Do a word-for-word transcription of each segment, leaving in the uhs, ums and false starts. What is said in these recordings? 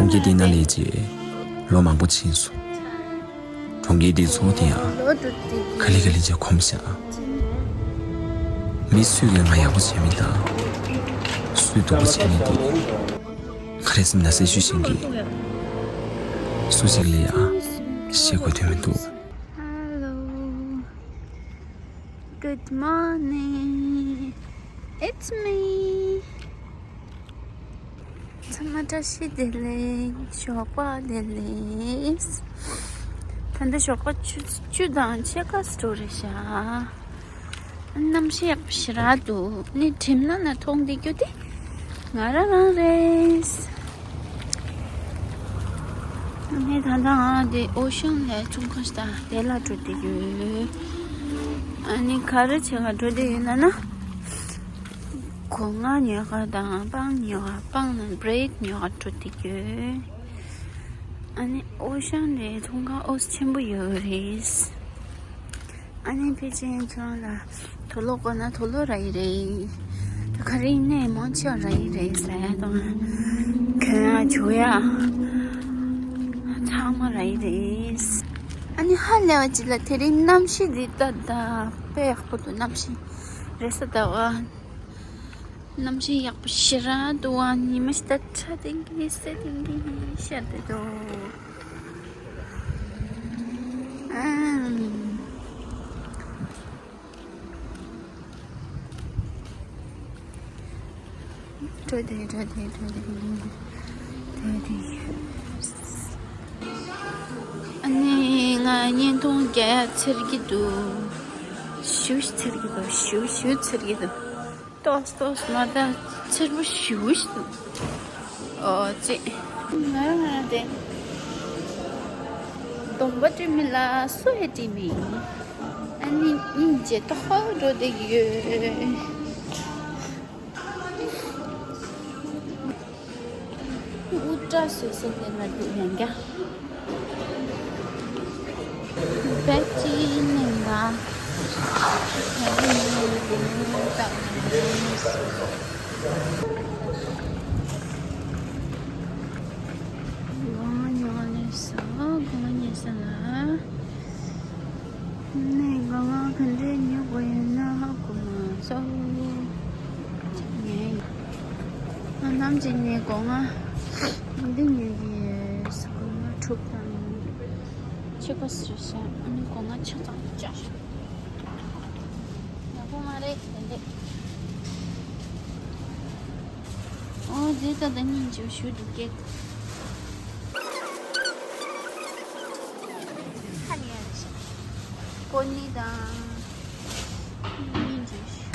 གྲོང་ཁྱེར་འདི་ན་སླེབས་རྗེས་ལོ་མང་པོ་ཕྱིན་སོང་། གྲོང་ཁྱེར་འདིའི་ཚོང་དེ་ཡང་ག་ལེ་ག་ལེ་བྱས་གོམས་ཤག་མི་སུས་ཀྱང་ང་ཡག་པོ་བྱས་མེད་དང་། སུས་སྡུག་པོ་བྱས་མེད་དེ། ང་རའི་སེམས་ན་སེམས་ཤུགས་ཅན་གྱི་སུ་ཞིག་ལ་ཡང་བཤད་དགོས་དོན་མི་འདུག Hello. Good morning. It's me. ཚང་མ་བཀྲ་ཤིས་བདེ་ལེགས། ཞོགས་པ་བདེ་ལེགས། ད་ལྟ་ཞོགས་པ་ཆུ་ཆུ་དང་ཕྱེད་ཀ་ཙམ་འགྲོ་རེད་ཤག་གནམ་གཤིས་ཡག་པོ་ཞེ་དྲག་འདུག་ནི་གྲིབ་ནག་ནག་མཐོང་བསྡད་རྒྱུ་དེ་ང་རང་རང་རེད། ངས་ད་ལྟ་ང་དེ་ཨོ་ཤན་ལ་ཚོང་ཁང་ཞིག་དང་དེ་ལ་འགྲོ་བསྡད་ཡོད། ཨ་ནི་ག་རེ་བྱེད་ག་འགྲོ་བསྡད་ཡོད་ལབ་ན། སྒོ་ང་ཉོ་ག་དང་སྤང་ཉོ་ག་སྤང་ནང་བྷི་རེཌ་ཉོ་ག་འགྲོ་བསྡད་ཡོད། ཨ་ནི་ཨོ་ཤན་ལ་ཚོང་ཁང་ཨོ་ཆེན་པོ་ཡོད་རེད། ཨ་ནི་ཕལ་ཆེར་ཁྱོད་རང་ལ་དུག་ལོག་དགོས་ན་དུག་ལོག་རག་གི་རེད། ད་ག་རེ་ཡིན་ནའི་མང་ཆེ་བ་རག་གི་རེད་ཟ་ཡ་དང་། གོན་ཡ་བྱུག་ཡ་ཚང་མ་རག་གི་རེད། ཨ་ནི་ཧ་ལས་པ་ཅིག་ལ་དེ་རིང་གནམ་གཤིས་འདི་ལྟ་ད་དཔེ་ཡག་པོ་འདུག་གནམ་གཤིས་རེས་གཟའ་ཟླ་བ། གནམ་གཤིས་ཡག་པོ་ཞེ་དྲག་འདུག་ཨ། ཉི་མ་ཞིག་ད་ཁྲ་ལྡིང་གི་སེ་ལྡིང་གི་ཤར་བསྡད་འདུག་ཨང་། འགྲོ་དེ་འགྲོ་དེ་འགྲོ་དེ་འགྲོ་དེ། ཨ་ནི་ང་བརྙན་ཐུང་རྒྱག་ཡ་འཚེར་གྱི་འདུག་ཞུ་ཞུ་འཚེར་གྱི་འདུག་ཞུ་ཞུ་འཚེར་གྱི་འདུག་ཏོག་ཏོག་མ་ད་འཚེར་པོ་ཞུ་ཞུ་འདུག་ཨོ་ཙི། ང་རང་ང་རང་དེ་སྡོམ་པ་སྤྲད་མི་ལ་སུ་ཡང་སྤྲད་མི། ཨ་ནི་སྙིང་རྗེ་ཏོག་འགྲོ་བསྡད་ཡོད། དབུ་སྐྲ་བཟོས་ས་དེ་ལ་འདུག་ཡང་བསྐྱར། བེད་ཅི་ནས་འགའ། སྒོ་ང་ཉོ་ནས་སོ་སྒོ་ང་ཉོས་ས་ལ། ནས་སྒོ་ང་ག་འདྲས་ཉོ་དགོས་ཡོད་ན་ཧ་གོ་མ་སོང་། ཅིག་ཉོས་ཡིན། ང་ནམ་ཅིག་ནས་སྒོ་ང་འདི་ཉོ་གི་ཡོད། སྒོ་ང་དྲུག་དང་ཕྱེད་ཀ་ཟེར་ཤག་ཨ་ནི་སྒོ་ང་ཆ་ཚང་བཅག་ཡག་པོ་མ་རེད་དེ་འདྲས། ཨོ་ཛེ་ད་ད་ཉིན་ཅིག་ཞུ་འདུག་སྐད། ཁ་ཉན་རེ་ཞིག་ཀོ་ནི་དང་། ཉིན་ཅིག་ཞུ།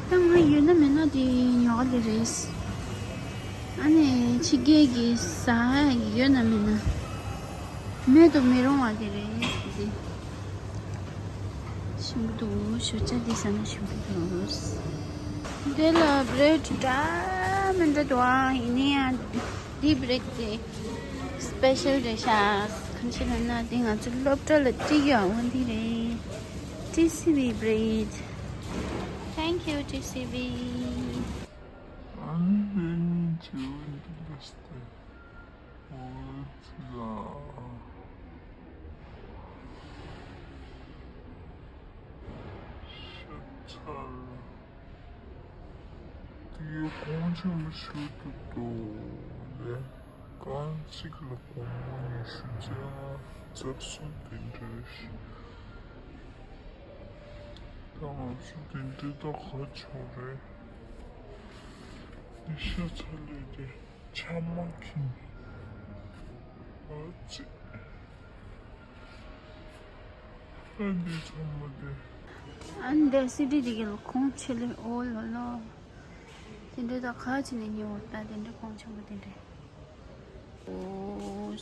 ད་ང་ཡོད་ན་མེད་ན་དེ་ཉོ་ག་དེ་རེད། ཨ་ནི་ཕྱི་རྒྱལ་གྱི་ཟ་ཡ་ཡོད་ན་མེད་ན། མེད་དུ་མི་རུང་བ་དེ་རེད་དེ། ཞིམ་པོ་འདུག་ཞོ་ཆ་འདི་ཟ་ན་ཞིམ་པོ་འདུག་འདི་ལ་བྷི་རེཌ་འདྲ་མི་འདྲ་འདུག་ཨ་ཡིན་ནའི་ཡང་འདི་བྷི་རེཌ་དེ་སི་པེ་ཤལ་རེད་ཤག་གང་ཞིག་ལབ་ན་འདི་ང་ཚོ་སློབ་གྲྭ་ལ་སྤྲད་ཡག་འོ་འདི་རེད། ཊི་སི་ཝི་བྷི་རེཌ། Thank you ཊི་སི་ཝི། ཨ་ནི་རེ་གཉིས་བྱེད་འོ་འདི་ལ་སྟེ། འོ་ཙི་ལ། ཤ་ཚ་ལ། དེའི་གོང་ཆེན་པོ་ཞུ་ཐུབ་འདུག་ལས། རྐང་གཅིག་ལ་སྒོར་མོ་ཉི་ཤུ་རྩ་ལྔ་རྩ་གསུམ་དེ་འདྲ་ཞིག་ད་ང་ཚོ་དེ་འདྲ་ད་ག་ཆོག་རེད། ནི་ཤ་ཚ་ལས་དེ་ཆ་མ་ཁྱིམ། ཨ་ཙི། ཨ་འདི་ཚང་མ་དེ། ཨ་འདི་སི་ཌི་དེ་གི་ལ་ཁོང་ཆེ་ལེ་ཨོ་ལོ་ལོ། དེ་འདྲ་ད་ག་ཅི་ནས་ཉོ་བ་ད་དེ་འདྲ་ཁོང་ཆེན་པོ་དེ་འདྲ། ཨོ།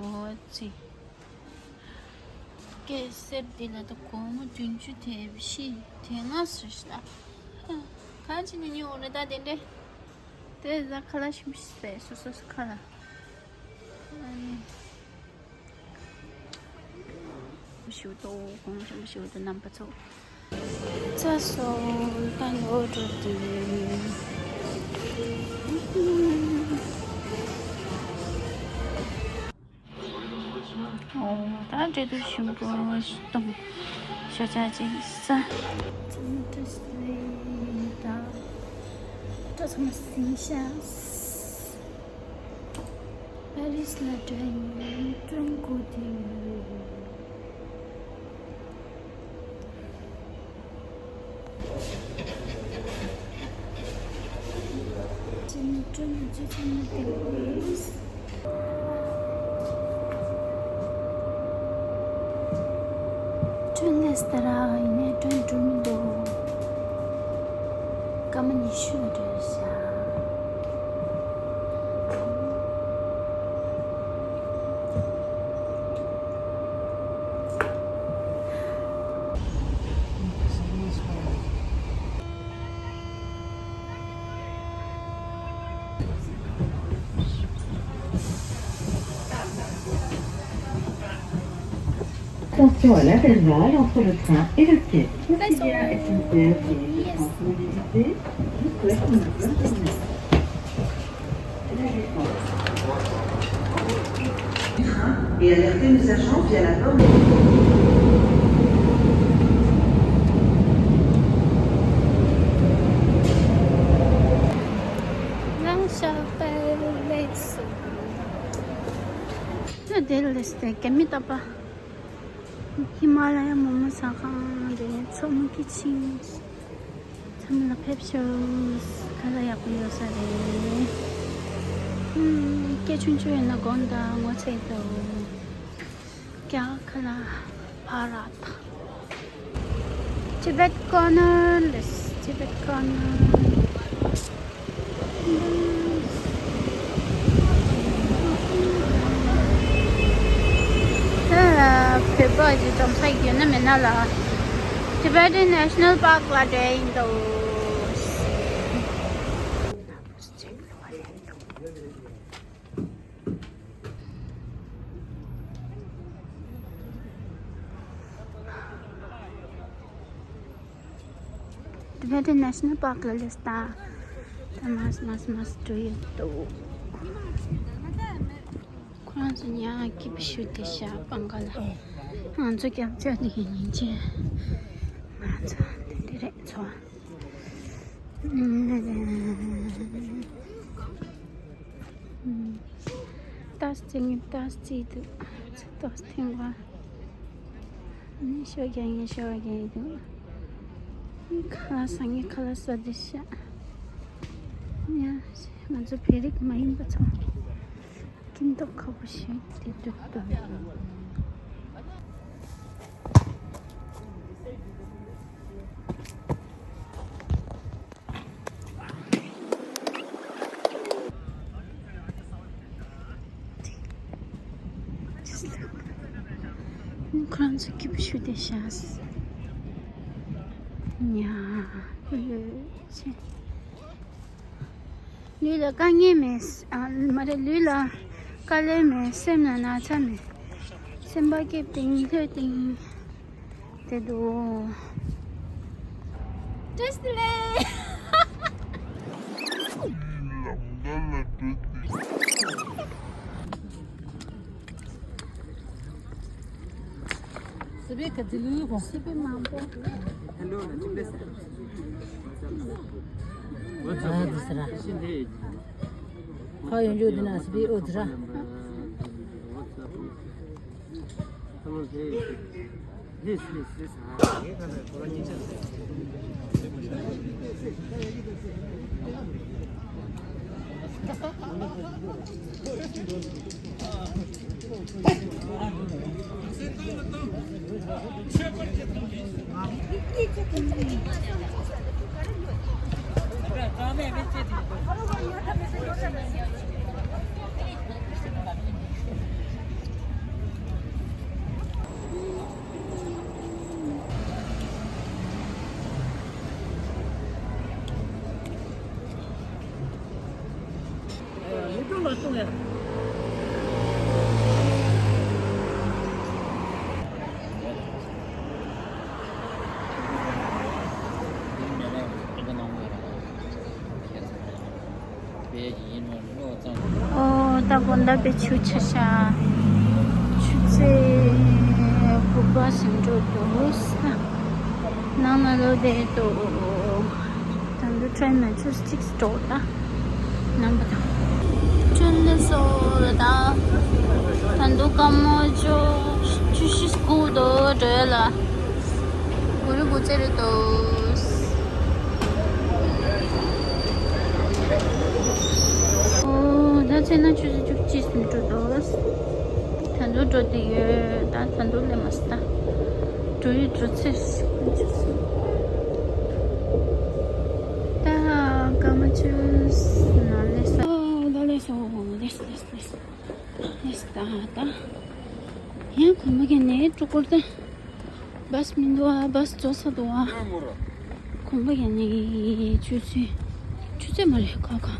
ཨོ་ཙི། སྐད་སེར་འདི་ལ་ད་སྒོར་མོ་བདུན་ཅུ་དེ་བཞི་དེ་ལྔ་ཟེར་ཤག་ད་གང་ཅི་ནས་ཉོ་རེད་ད་དེ་འདྲས། དེ་ད་ཁ་ལག་ཞིམ་ཞིམ་ཟས་སོ་སོ་སོ་ཁ་ལག་ཨ་ནི། ཞུ་ཏོ་གོང་ཞུ་ཞུ་ཏོ་རྣམ་པ་ཚོ། ཚ་སོ་ད་ནོར་འགྲོ་དུས། ཨོ་ད་འབྲས་དུ་ཞིམ་པོ་སྟོང་ཞོ་ཆ་ཅིག་ཟ། ཚང་མ་བཀྲ་ཤིས་བདེ་ལེགས། ད་བཀྲ་ཚང་མ་ཟིན་ཤག་པ་རི་སི་ལ་འགྲོ་ཡིན། ཀྲུང་གོ་དུས། ཅིན་ཀྲུང་ཅི་ཅིན་ཏེ་ཝེས། ཀྲུང་ལས་ད་ར་ཡིན་ནའི་ཀྲུང་འགྲོ་མི་འདུག་སྐར་མ་ཉི་ཤུ་ལ་འགྲོ་ཤག Attention à l'intervalle entre le train et le quai. Considère S N C F et Électrons Mobilité vous souhaite une bonne journée. Et alerter nos agents via la borne. ལང་ཤ་པེ་ལེགས་སོ། དེ་ལས་དེ་ག་མི་ཏག་པ། ཧི་མ་ལ་ཡ་མོག་མོག་ཟ་ཁང་དེ་མཚོ་མོ་ཀི་ཆིང་། ཚང་མ་ལ་ཕེབས་ཤོག་ཁ་ལག་ཡག་པོ་ཡོད་ས་རེད། ཧུམ། སྐད་ཆུང་ཆུང་ཡོད་ན་དགོངས་དག་ངོ་ཚ་ཡི་འདུག་རྒྱ་ཁ་ལག་བྷ་ར་ཐ། Tibet Corner ལས་Tibet Corner། ད་བོད་པ་ཅིག་འཛོམས་ས་ཡོད་ན་མེད་ན་ལ། Tibetan National Park ལ་འགྲོ་ཡིན་འདུག Tibetan National Park ལ་ལས་ད་ད་མར་མར་མར་འགྲོ་ཡོད་འདུག་ཁོ་རང་ཚོ་ཉག་སྐྱིད་པོ་ཞུ་བསྡད་ཤག་སྤང་ཁ་ལ། ང་ཚོ་རྒྱབ་ལྗོངས་འདི་ག་ཡིན་ཅེ། ང་ཚོ་འདི་འདྲ་རེད་ཚོ། ཏོག་ཙམ་ཏོག་ཙམ་འདུག་ཏོག་ཙམ་ཐེངས་པ། ནི་ཤོ་རྒྱག་ངེས་ཤོ་རྒྱག་འདུག་ཁ་ལག་ཟ་ངེས་ཁ་ལག་ཟ་བསྡད་ཤག་ཡ། ང་ཚོ་བོད་རིགས་མ་ཡིན་པ་ཚོ་སྐྱིད་མདོག་ཁ་པོ་ཞིག་དེ་འདུག་ཏུ། ཁོ་རང་ཚོ་སྐྱིད་པོ་ཞུ་བསྡད་ཤག་ཉ་ལུས་ལ་དཀའ་ངལ་མེད། ཨ་མ་རེད། ལུས་ལ་དཀའ་ལས་མེད། སེམས་ལ་ན་ཚ་མེད། སེམས་པ་སྐྱིད་པོ་ལྷོད་དེ་དེ་འདུག་བཀྲ་ཤིས་བདེ་ལེགས། སི་པན་ག་ཚོད་ལུས་གོ། སི་པན་མང་པོ། ཨ་དེ་ཟེར་ར། ཁ་ཡོང་རྒྱུ་དེ་ན་སི་པན་ཨོ་དེ་ར། Yes, yes, yes. ཨོ་ད་དགོང་དག་པའི་ཆུ་ཆ་ཤ། ཆུ་ཚོད་དགུ་པ་ཟིན་འགྲོ་འདུག་ནང་ལ་ལོག་བསྡད་འདུག་ད་དུང་ཊེན་ནང་ཆུ་ཚོད་གཅིག་འགྲོ་ད། རྣམ་པ་དང་། ཊེན་ལ་སོ་ད། ད་དུང་སྐར་མ་བཅུ་བཅུ་བཞི་སྒུག་འདུག་འགྲོ་ཡ་ལ། གུ་རུ་གུ་ཙེ་རེད་དོ། ཨོ་ད་ཚེ་ན་ཆུ་ཚོད་བཅུ་གཅིག་ཟིན་འགྲོ་འདུག་ད་དུང་འགྲོ་བསྡད་ཡོད། ད་ད་དུང་སླེབས་མ་སོང་ད། འགྲོ་ཡི་འགྲོ་ཚེ་ཆུ་ཚོད། ད་སྐར་མ་བཅུ་ནང་སླེབས་སོང་། ཨོ་ད་སླེབས་སོང་། སླེབས་སླེབས་སླེབས་སླེབས་ད་ད། ཡང་གོམ་པ་རྒྱག་ནས་འགྲོ་དགོས་ད། བཱས་མི་འདུག་ཨ། བཱས་རྫོགས་ཚར་འདུག་ཨ། གོམ་པ་རྒྱག་ནས་ཆུ་ཚོད། ཆུ་ཚོད་མ་རེད་ཁ་ཁ།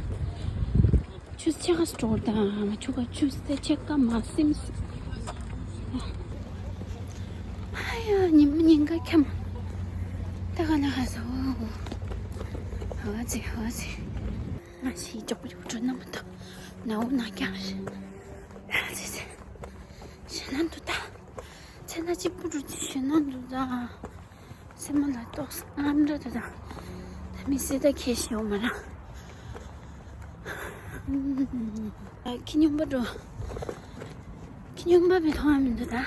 ཆུ་ཚོད་ཕྱེད་ཀ་འགྲོ་དང་ཆུ་ཁ་ཆུ་ཚོད་ཕྱེད་ཀ་མ་ཟིན། ཨ་ཡ་ཉིན་མོ་ཉིན་ག་ཁྱམས། ད་ག་ན་ཧ་ས་འོ། ཧ་ཙི་ཧ་ཙི། ང་ཞིག་ཅོག་ཅོག་འགྲོ་ན་མི་འདུག་ནའུ་ན་ཀྱང་ཧ་ཙི་ཙི། ཞེད་སྣང་འདུག་ད། ཚེ་ན་གཅིག་པུ་འགྲོ་ཅི་ཞེད་སྣང་འདུག་ད། སེམས་ལ་ཏོག་ཙམ་འདྲ་དེ་དང་། ད་མི་སེར་ད་ཁྱེད་ཤེས་ཡོད་མ་ར། ཨ་ཁྱི་སྨྱོན་པ་འགྲོ། ཁྱི་སྨྱོན་པ་བི་མཐོང་ཡ་མི་འདུག་ད།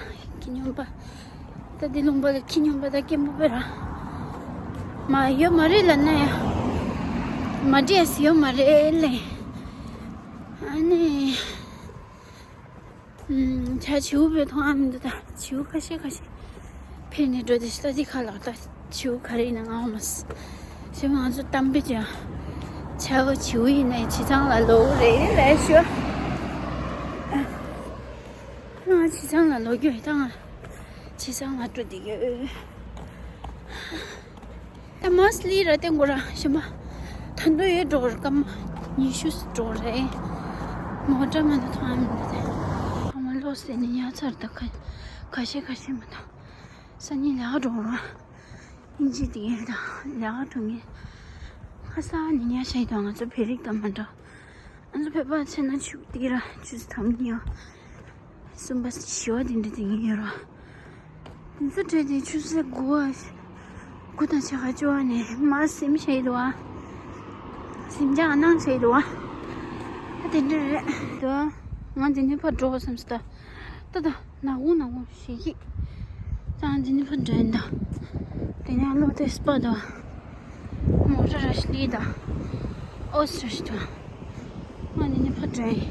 ཁྱི་སྨྱོན་པ། ད་འདི་ལུང་པ་ལ་ཁྱི་སྨྱོན་པ་ད་སྐྱེན་པོ་པེ་ར། མ་ཡོད་མ་རེད་ལ་ན་ཡ། མ་འདྲེས་ཡོད་མ་རེད་ལེ། ཨ་ནི། ཨུམ། བྱ་བྱིའུ་བོས་མཐོང་ཨ་མི་འདུག་ད་བྱིའུ་ཁ་ཤས་ཁ་ཤས། ཕེབས་ནས་འགྲོ་དེ་ཤི་ད་དེ་ཁ་ལག་ད་བྱིའུ་ག་རེ་ཡིན་ན་ང་འོང་མ་སི། ཞེས་ང་ཚོ་གཏམ་དཔེ་ཅན། བྱ་བ་བྱིའུ་ཡིན་ནའི་བྱེ་ཚང་ལ་ལོག་རེད་ལས་ཤོ། ང་བྱེ་ཚང་ལ་ལོག་རྒྱུ་ཡིན་ད་ང་། བྱེ་ཚང་ལ་འགྲོ་དེ་ཡོད། ད་མ་སི་ལི་ར་ཏེ་མགོ་ར་ཞིམ་པ། ད་འདོད་ཡོད་འགྲོ་ར་སྐར་མ་ཉི་ཤུ་འགྲོ་རེད། མོ་ཊ་མ་ད་ཐོང་མི་འདུག་སྟེ། ཨ་མ་ལོ་སེ་ནི་ཉ་ཚར་ད་ཁ་ཁ་ཤས་ཁ་ཤས་མ་ད། སང་ཉིན་ལས་ཀ་འགྲོ་ར། ཨིན་ཇི་དེ་ཡས་ད་ལས་ཀ་འགྲོ་ངེས། ཁ་ས་ནི་ཉ་ཤས་ད་ང་ཚོ་བོད་རིགས་དང་མ་འདྲ། ང་ཚོ་བོད་པ་ཚེ་ན་ཆུ་དེ་ར་ཆུ་ཚོད་དང་ཉི་ཡ། གསུམ་པ་བཞི་བ་དེ་འདྲ་དེ་ཡིན་ཡོད་ར། དེ་ཚོ་གྲས་དེ་ཆུ་ཚོད་དགུ་བ། དགུ་དང་ཕྱེད་ཀ་བཅུ་བ་ནས་མར་ཟིམ་བྱས་འདུག་བ། ཟིམ་ཆག་གནང་བྱས་འདུག་བ། ད་དེ་འདྲ་རེད་འདུག་ང་དེ་ནས་ཕར་འགྲོ་བསམ་སོང་ད། ད་ད་ནག་འོང་ནག་འོང་ཞེ་གི། ད་ང་དེ་ནས་ཕར་འགྲོ་ཡིན་ད། དེ་ནས་ལོ་དེ་སྤ་ད། མོ་ཊ་ར་ཤི་ལི་ད། ཨོ་སི་ར་ཤི་ད། ང་དེ་ནས་ཕར་འགྲོ་ཡིན།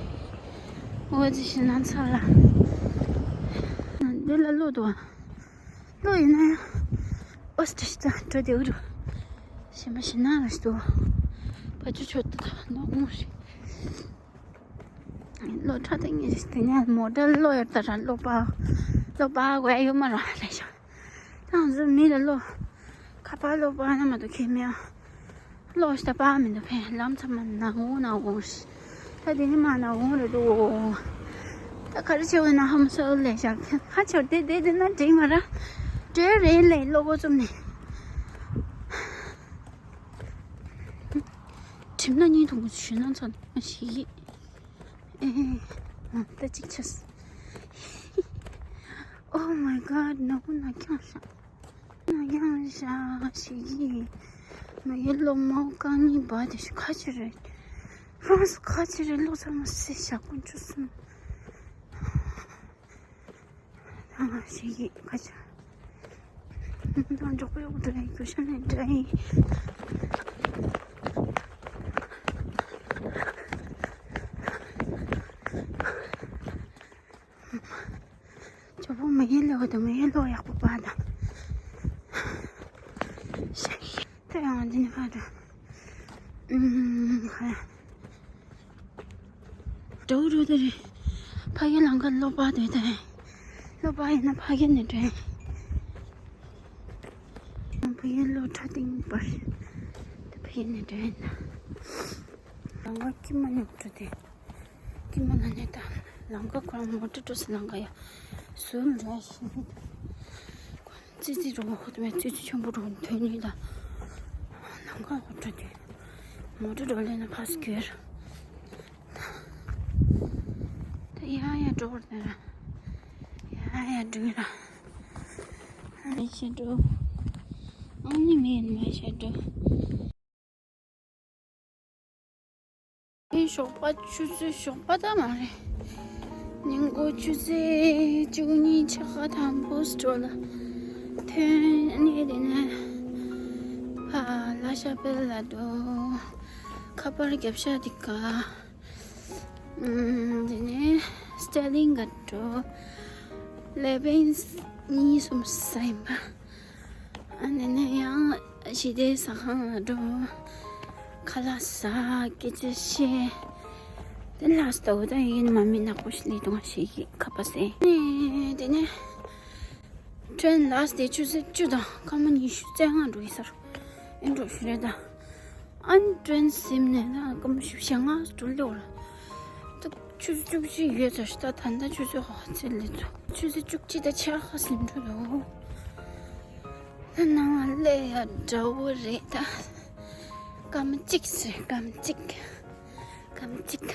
འོ་ཙི་ཞིག་ན་ཚ་ལ། འདི་ལ་ལོ་དུ་བ། ལོ་ཡིན་ན་ཡང་། ཨོ་སི་ཏྲ་ཤི་ཏ་འགྲོ་དེ་འུ་རུ། ཞིམ་པ་ཞིམ་ན་ར་ཤི་དུ། བ་ཅུ་ཆོད་དུ་ད་ནོ་མོ་ཤི། ལོ་ཁྲ་ཏིང་ངེ་ཤི་དེ་ནས་མོ་ཊ་ལོ་ཡར་ད་ར་ལོ་པ། ལོ་པ་གོ་ཡ་ཡོད་མ་ར་ལས་ཤ། ད་ང་ཚོ་མི་ལ་ལོ། ཁ་པར་ལོ་པ་ན་མ་གཏོགས་ཁྱེད་མེད་ཨ། ལོ་ཤ་ད་པ་མི་འདུག་ཕན་ལམ་ཚང་མ་ནག་འོང་ནག་འོང་ཤི། ད་དེ་ནི་མ་ནག་འོང་རེད་དོ། ད་ག་རེ་བྱེད་འོས་ན་ཧམ་སོ་ལས་ཤ་ཁ་ཆོར་དེ་དེ་དེ་ན་དྲིང་མ་ར། དྲེ་རེད་ལས་ལོ་གོ་ཙུམ་ནི། ཁྲིམས་ན་གཉིས་ཐུང་གུ་ཞུ་ན་ཚོ་ཞིག་ཡིག་ཨེ། ད་ཅིག་ཆེས། Oh my god ནག་པོ་ནག་རྐྱང་ཤག་ནག་རྐྱང་ཤག་ཞིག་ཡིག་མ་ཡེ་ལོ་མའོ་རྐང་གཉིས་བ་དེ་ཤི་ཁ་ཆེ་རེད། ཧང་སུ་ཁ་ཆེ་རེད་ལོ་ཚང་མ་སེ་ཤག་ཀུན་ཆུ་སུམ། ད་ང་ཞིག་ཡིག་ཁ་ཆེ། ད་འཇོག་པའི་འོག་ཏུ་རེད་ཀུ་ཤ་ནས་འདྲ་ཡིན། ཇོ་བོ་མི་ཡེ་ལོ་དང་མི་ཡེ་ལོ་ཡག་པོ་པ་དང་། ཞིག་ཡིག་ད་ཡང་འདི་ནི་ཕ་དང་། ཨུམ། ཧ། འགྲོ་རུ་དེ་རེད། ཕ་གི་ལང་ཀ་ལོ་པ་དེ་དེ། ལོ་པ་ཡིན་ན་ཕ་གི་ནས་འདྲེན། ཕ་གི་ལོ་ཁྲ་ཏིང་པར། དེ་ཕ་གི་ནས་འདྲེན། ལང་ཀ་ཀི་མ་ཉོག་འགྲོ་དེ། ཀི་མ་ན་ནས་ད། ལང་ཀ་ཁོ་རང་མོ་ཊ་འགྲོ་སི་ལང་ཀ་ཡ། སུམ་རེ་ཞིག་ཙི་ཙི་རུ་ཧོ་ཏུ་མེ་ཙི་ཙི་ཆེན་པོ་རུ་ཐོན་ནི་ད། ནང་ཁ་ཧོ་ཏུ་དེ། མོ་ཏུ་རོ་ལེ་ན་ཕ་སི་ཁེར། ཡ་ཡ་འགྲོ་བར་དེ་ར། ཡ་ཡ་འགྲོ་ར། ཨ་ནི་ཤ་འགྲོ། ཨ་ནི་མེད་མ་ཤ་འགྲོ། ཨེ་ཞོགས་པ་ཆུ་ཚོད་ཞོགས་པ་ད་མ་རེད། ཉིན་གུང་ཆུ་ཚོད་བཅུ་གཉིས་ཆ་ག་དང་པོ་སྤྲོ་ལ་ཐོན་ནས་དེ་ནས་ཕ་ལ་ཤ་པེལ་ལ་འགྲོ། ཁ་པར་རྒྱབ་ཤ་དེ་ག་ཨམ། དེ་ནས་སི་ཊར་ལིང་ག་འགྲོ། ལེ་བན་གཉིས་གསུམ་ཟ་ཡིན་པ། ཨ་ནི་ནས་ཡང་ཞི་བདེའི་ཟ་ཁང་ལ་འགྲོ། ཁ་ལག་ཟ། སྐད་ཆ་བཤད། དེ་ལ་སྟོ་ད་ཡིན་མ་མི་ནག་པོ་ཞིག་ལས་དུང་ཞིག་གི་ཁ་པ་ཟེ། ནས་དེ་ནས་ཁྲོན་ལགས་དེ་ཆུ་ཚོད་བཅུ་དང་སྐར་མ་ཉི་ཤུ་རྩ་ལྔ་འགྲོ་ཡི་ཟེར། ཨེ་འགྲོ་ཞུ་རེད་ད། ཨན་ཀྲན་སིམ་ནས་ན་སྐར་མ་བཞི་བཅུ་ཞེ་ལྔ་འགྲོ་ལེ་བ་ལ། ད་ཆུ་ཚོད་བཅུ་གཅིག་ཡོད་ཚར་ཤི། ད་ད་ལྟ་ཆུ་ཚོད་ཧ་ཚེ་ལེ་ཚོ་ཆུ་ཚོད་བཅུ་གཅིག་ད་ཆ་ཧ་སིམ་འགྲོ་ལོ། ད་ནང་ལ་ལས་ཡ་འདྲ་བོ་རེད་ད། སྐར་མ་གཅིག་ཟེར་སྐར་མ་གཅིག་སྐར་མ་གཅིག